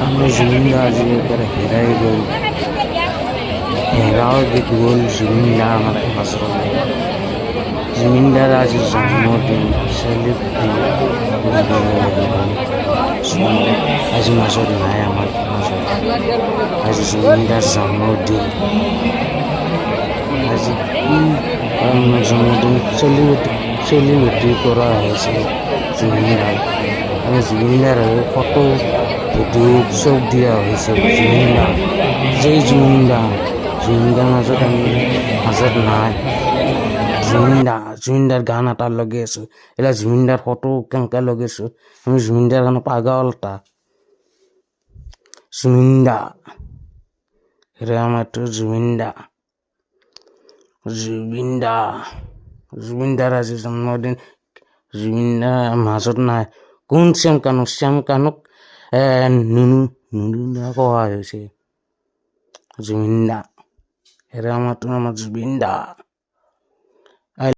আমাৰ জুবিন দা আজি একেবাৰে হেৰাই গ'ল, হেৰাও গ'ল জুবিন দা আমাৰ মাজৰ। জুবিন দাৰ আজি জন্মদিন চেলিব্ৰেট কৰিব লাগিব। জুবিন দা আজি মাজত নাই, আমাৰ মাজত। আজি জুবিন দাৰ জন্মদিন। আজি জন্মদিন চেলিব্ৰেট কৰা হৈছে জুবিন দাৰ। আমি জুবিন দাৰ হৈ ফটো, ভিডিঅ' চব দিয়া হৈছে। জুবিন দা, জয় জুবিন দা। জুবিন দাৰ মাজত, আমি মাজত নাই জুবিন দা। জুবিন দাৰ গান এটা লগাই আছোঁ এতিয়া। জুবিন দাৰ ফটো কেনেকৈ লগাইছোঁ। আমি জুবিন দাৰ কাৰণে পাগল এটা। জুবিন দা, আমাৰতো জুবিন দা, জুবিন দা। জুবিন দাৰ আজি জন্মদিন। জুবিন দাৰ মাজত নাই। কোন শ্যাম কানু? শ্যাম কানুক নুনু নুনু কোৱা হৈছে। জুবিন দা, আমাৰতো আমাৰ জুবিন দা।